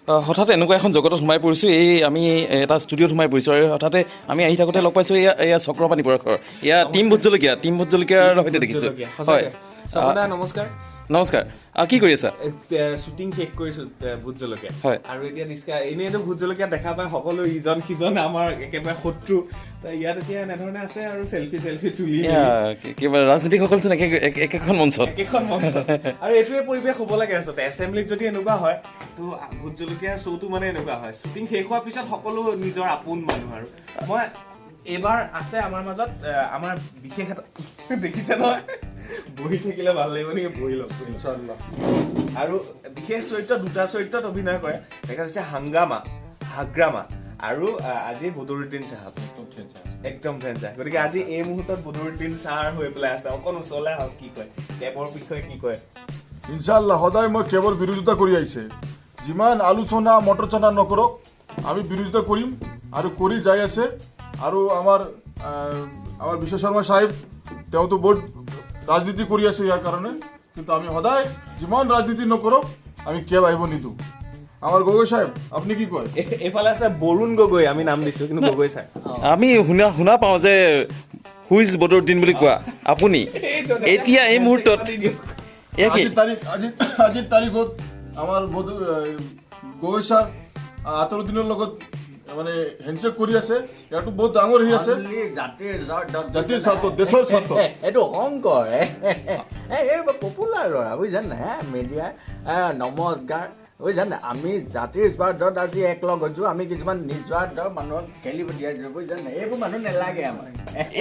হঠাৎ এনেকুৱা এখন জগতত সোমাই পৰিছোঁ। এই আমি এটা ষ্টুডিঅ'ত সোমাই পৰিছোঁ আৰু হঠাতে আমি আহি থাকোঁতে লগ পাইছোঁ এয়া চক্ৰপাণি পৰাশৰ, এয়া টীম ভোট জলকীয়া, টীম ভোট জলকীয়াৰ সৈতে দেখিছোঁ। হয়। চকদা, নমস্কাৰ। নমস্কাৰ। কি কৰি আছা? শ্বুটিং শেষ কৰিছো, ভোট জলকীয়া। আৰু এতিয়া এনেইতো ভোট জলকীয়া দেখা পাই সকলো ইজন সিজন আমাৰ একেবাৰে শত্ৰু। ত ইয়াত এতিয়া এনেধৰণে আছে আৰু চেলফি চেলফি তুলি এয়া কিবা ৰাজনীতিকসকল চোন একে একেখন মঞ্চত। একেখন মঞ্চত। আৰু এইটোৱে পৰিৱেশ হ'ব লাগে আচলতে। এছেম্বলিত যদি এনেকুৱা হয় তো ভোট জলকীয়াৰ শ্ব'টো মানে এনেকুৱা হয়, শ্বুটিং শেষ হোৱাৰ পিছত সকলো নিজৰ আপোন মানুহ। আৰু মই এইবাৰ আছে আমাৰ মাজত আমাৰ বিশেষ এটা দেখিছে নহয়, বহি থাকিলে ভাল লাগিব নেকি? বহি লওক, বহি লওক। আৰু বিশেষ চৰিত্ৰ, দুটা চৰিত্ৰত অভিনয় কৰে, তেখেত হৈছে হাংগামা হাগ্ৰামা আৰু আজি বদৰুদ্দিন চাহাব, একদম ডেঞ্জাৰ। গতিকে আজি এই মুহূৰ্তত বদৰুদ্দিন ছাৰ হৈ পেলাই আছে, অকণ ওচৰলৈ আহক, কি কয় কেবৰ বিষয়ে, কি কয়? ইনশাআল্লাহ, সদায় মই কেবৰ বিৰোধিতা কৰি আহিছে। যিমান আলোচনা মটৰচনা নকৰক, আমি বিৰোধিতা কৰিম আৰু কৰি যাই আছে। আৰু আমাৰ বিশ্ব শৰ্মা সাহেব, তেওঁতো বহুত ৰাজনীতি কৰি আছে ইয়াৰ কাৰণে, কিন্তু আমি সদায় যিমান ৰাজনীতি নকৰক, আমি কেব আহিব নিদিওঁ। আমাৰ গগৈ সাহেব, আপুনি কি কয়? এইফালে আছে বৰুণ গগৈ, আমি নাম দিছো কিন্তু গগৈ ছাৰ। আমি শুনা শুনা পাওঁ যে হুইজ বদৰুদ্দিন বুলি কোৱা আপুনি এতিয়া এই মুহূৰ্তত এয়া কি? আজিৰ তাৰিখ, আজি আজিৰ তাৰিখত আমাৰ গগৈ ছাৰ আতৰুদ্দিনৰ লগত মানে হেণ্ডশ্বেক কৰি আছে, ইয়াতো বহুত ডাঙৰ হেৰি আছে। Only জাতিৰ স্বাৰ্থত। জাতিৰ স্বাৰ্থত, দেশৰ স্বাৰ্থত। এইটো শংকৰ, এই পপুলাৰ ল'ৰা, বুজিছা নাই? মিডিয়া নমস্কাৰ, বুজিছা নাই? আমি জাতিৰ স্বাৰ্থত আজি একলগ হৈছোঁ। আমি কিছুমান নিস্বাৰ্থ মানুহক খেলি পঠিয়াইছোঁ, বুজিছা নাই? এইবোৰ মানুহ নালাগে আমাক।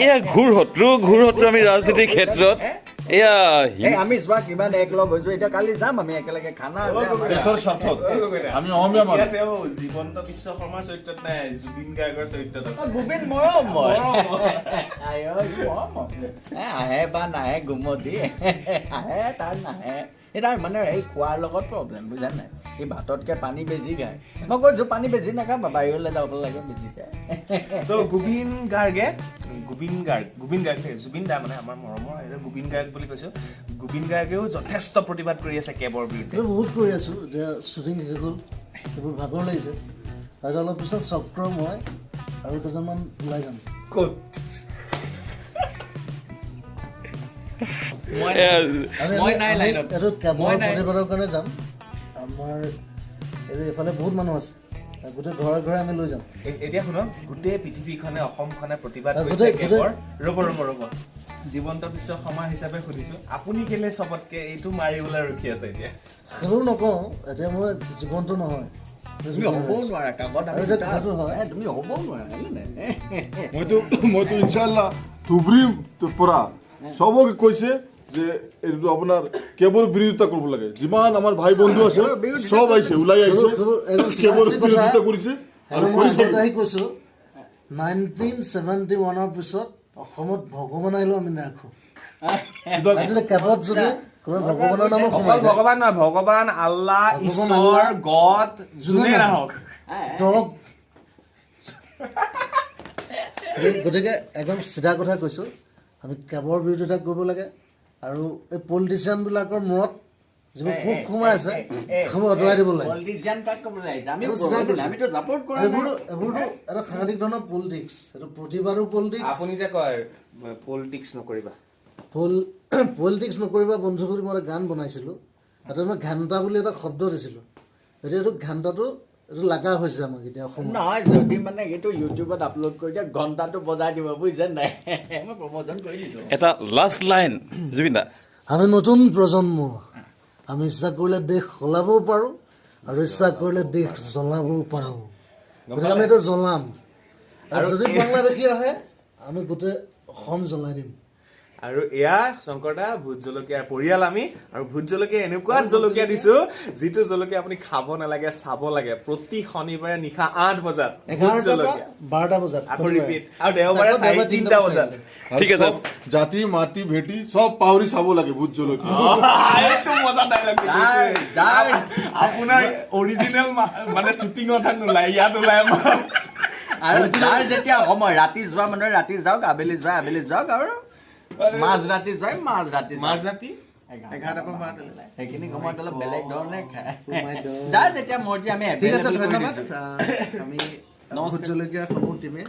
এয়া ঘোৰ শত্ৰু, ঘোৰ শত্ৰু আমি ৰাজনীতিৰ ক্ষেত্ৰত এয়া এই আমি চোৱা কিমান একলগ হৈছোঁ। এতিয়া কালি যাম আমি একেলগে, খানা আছে আমাৰ। দেশৰ স্বাৰ্থত আমি অসমীয়া মানুহ। এতিয়া তেওঁ জীৱন্ত বিশ্ব শৰ্মাৰ চৰিত্ৰত নাই, জুবিন গাৰ্গৰ চৰিত্ৰত আছে। অ, গোবিন মৰম মই। মৰম। আই ঐ, মৰম। আহে বা নাহে, গুমতি আহে তাৰ নাহে। এই তাৰ মানে এই খোৱাৰ লগত প্ৰব্লেম, বুজা নাই? সি ভাততকে পানী বেছি খায়। মই কৈছোঁ পানী বেছি নাখাবা, বাহিৰলৈ যাব লাগে বেছি খায়। তো গোবিন গাৰ্গে, গোবিন গাৰ্গ, গোবিন গাৰ্গ দেই, জুবিন দা মানে আমাৰ মৰমৰ এইটো গোবিন গাৰ্গ বুলি কৈছো। গোবিন গাৰ্গেও যথেষ্ট প্ৰতিবাদ কৰি আছে কেবৰ বিৰুদ্ধে। এইটো বহুত কৰি আছোঁ। এতিয়া শ্বুটিং শেষ হ'ল, এইবোৰ ভাগৰ লাগিছে। আৰু অলপ পিছত চক্ৰ, মই আৰু কেইজনমান ওলাই যাম। ক'ত? এয়া মই নাই আমি লাইনত। এইটো কেবৰ মই নাই। প্ৰতিবাদৰ কাৰণে যাম। আমাৰ এইটো এইফালে বহুত মানুহ আছে, গোটেই ঘৰে ঘৰে আমি লৈ যাম। এতিয়া শুনক, গোটেই পৃথিৱীখনে, অসমখনে প্ৰতিবাদ কৰিছে কেবৰ। ৰ'ব, ৰ'ব, ৰ'ব, জীৱন্ত বিশ্ব শৰ্মা হিচাপে সুধিছো, আপুনি কেলে চবতকে এইটো মাৰিবলৈ ৰখি আছে এতিয়া? সেইবোৰ নকওঁ, এতিয়া মই জীৱন্ত নহয়। তুমি হ'বও নোৱাৰা কামত। আৰু এতিয়া কথাটো হয়। তুমি হ'বও নোৱাৰা, হয় নে নাই? মইতো ইনশাআল্লাহ ধুবুৰীৰ পৰা চবকে কৈছে যে এইটো আপোনাৰ কেৱল বিৰোধিতা কৰিব লাগে। যিমান আমাৰ ভাই বন্ধু আছে চব আহিছে, ওলাই আহিছে, একদম কেৱল চিধা চিধি কথা। বিৰোধিতা কৰিছে আৰু আৰু মই কৰি আগত থাকিব। আহি কৈছো, 1971ৰ পিছত অসমত ভগৱান আহিলেও আমি নাৰাখো। চিধা আৰু যদি কেবত যদি কোনোবা ভগৱানৰ নামো অকল সোমাই যায়, ভগৱান নহয়, ভগৱান, আল্লাহ, ভগৱান, ঈশ্বৰ, আল্লাহ, গড, যোনে যোনে নাহক। ডগ। গতিকে একদম চিধা কথা কৈছো, আমি কেবৰ বিৰোধিতা কৰিব লাগে। আৰু এই পলিটিচিয়ানবিলাকৰ মূৰত যিবোৰ পোক সোমাই আছে, সেইবোৰ আঁতৰাই দিব লাগে। পলিটিচিয়ান কাক ক'বলৈ আহিছে? আমি এইবোৰ চিধা কৈছো। আমিতো ছাপোৰ্ট কৰা নাই। এইবোৰতো এটা সাংঘাতিক ধৰণৰ পলিটিক্স, এইটো প্ৰতিবাদো পলিটিক্স। আপুনি যে কয় পলিটিক্স নকৰিবা, পলিটিক্স নকৰিবা বন্ধু বুলি মই এটা গান বনাইছিলোঁ। তাতে মই ঘণ্টা বুলি এটা শব্দ দিছিলোঁ। এতিয়া এইটো ঘণ্টাটো এইটো লগা হৈছে আমাক এতিয়া অসমত। নহয়, যদি মানে এইটো ইউটিউবত আপলোড কৰি দিয়ে, ঘণ্টাটো বজাই দিব, বুজিছে নাই? মই প্ৰমোচন কৰি দিছোঁ। এটা লাষ্ট লাইন জুবিন দা। আমি নতুন প্ৰজন্ম, আমি ইচ্ছা কৰিলে দেশ সলাবও পাৰোঁ আৰু ইচ্ছা কৰিলে দেশ জ্বলাবও পাৰোঁ। গতিকে আমি এইটো জ্বলাম। আৰু যদি বাংলাদেশী আহে, আমি গোটেই অসম জ্বলাই দিম। আৰু এয়া শংকৰদা, ভোট জলকীয়াৰ পৰিয়াল আমি। আৰু ভোট জলকীয়া এনেকুৱা জলকীয়া দিছো, যিটো জলকীয়া আপুনি খাব নালাগে, চাব লাগে। প্ৰতি শনিবাৰে নিশা 8 বজাত ভোট 11টাৰ পৰা জলকীয়া। 12টা বজাত। আকৌ ৰিপিট, আৰু দেওবাৰে আকৌ চাৰি দেওবাৰে তিনিটা তিনিটা বজাত। আৰু ঠিক আছে। চব জাতি মাটি ভেটি চব পাহৰি চাব লাগে ভোট জলকীয়া। এইটো মজা ডাইলগ। আপোনাৰ অৰিজিনেল মানে শ্বুটিঙত নোলায়, ইয়াত ওলাই আমাৰ। আৰু যাৰ যেতিয়া সময়, ৰাতি যোৱা মানুহে ৰাতি যাওক, আবেলি যোৱা আবেলি যাওক, আৰু মাজ ৰাতি যোৱাই মাজ ৰাতি যাওক। মাজ ৰাতি। 11টাৰ পৰা 12টালৈ। সেইখিনি সময়ত অলপ বেলেগ ধৰণে খায়। Oh my God. যাৰ যেতিয়া মৰ্জি, আমি ঠিক আছে, available কৰি ধন্যবাদ। দিছোঁ। আমি ভোট জলকীয়াৰ সমূহ টিমে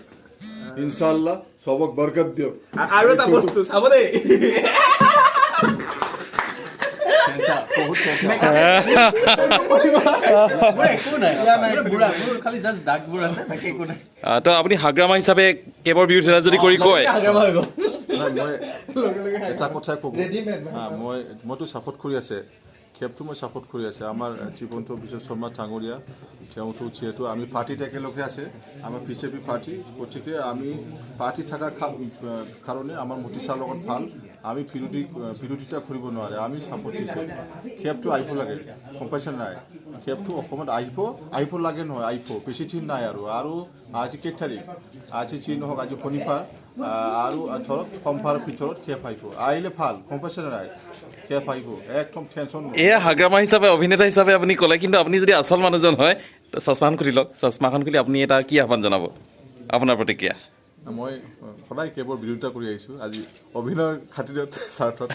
ইনশাআল্লাহ চবক বৰকত দিয়ক। আৰু এটা বস্তু চাব দেই। বহুত চেঁচা। মোৰ একো নাই, মোৰ বুঢ়া, মোৰ খালি জাষ্ট দাগবোৰ আছে, বাকী একো নাই। তো আপুনি হাগ্ৰামা হিচাপে কেবৰ বিৰোধিতা যদি কৰি কয়? হাগ্ৰামা হৈ গ'ল। নাই, মই এটা কথাই ক'ব, হা, মইতো ছাপৰ্ট কৰি আছে কেবটো, মই ছাপৰ্ট কৰি আছে। আমাৰ জীৱন্ত বিশ্ব শৰ্মা ডাঙৰীয়া, তেওঁতো যিহেতু আমি পাৰ্টিত একেলগে আছে, আমাৰ বিজেপি পাৰ্টি, গতিকে আমি পাৰ্টি থকা কাৰণে আমাৰ মোদী ছাৰৰ লগত ভাল। আমি বিৰোধিতা কৰিব নোৱাৰে, আমি ছাপৰ্ট দিছোঁ। কেবটো আহিব লাগে, গম পাইছে নাই? কেবটো অসমত আহিব লাগে নহয়, আহিব বেছি দিন নাই আৰু। আৰু আজি কেই তাৰিখ? আজি যি নহওক আজি শনিবাৰ, আৰু ধৰক সোমবাৰৰ ভিতৰত কেব আহিব, আহিলে ভাল, গম পাইছে নাই? কেব আহিব, একদম টেনশ্যন। এয়া হাগ্ৰামা হিচাপে, অভিনেতা হিচাপে আপুনি ক'লে, কিন্তু আপুনি যদি আচল মানুহজন হয়, তো চশমাখন খুলি লওক। চশমাখন খুলি আপুনি এটা কি আহ্বান জনাব, আপোনাৰ প্ৰতিক্ৰিয়া? মই সদায় কেবৰ বিৰোধিতা কৰি আহিছোঁ, আজি অভিনয়ৰ খাতিৰত, স্বাৰ্থত।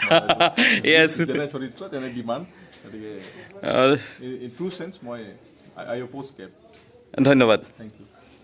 যেনে চৰিত্ৰ তেনে ডিমাণ্ড, গতিকে ইন ট্ৰু চেন্স মই আই অপ'জ কেব। ধন্যবাদ। Thank you.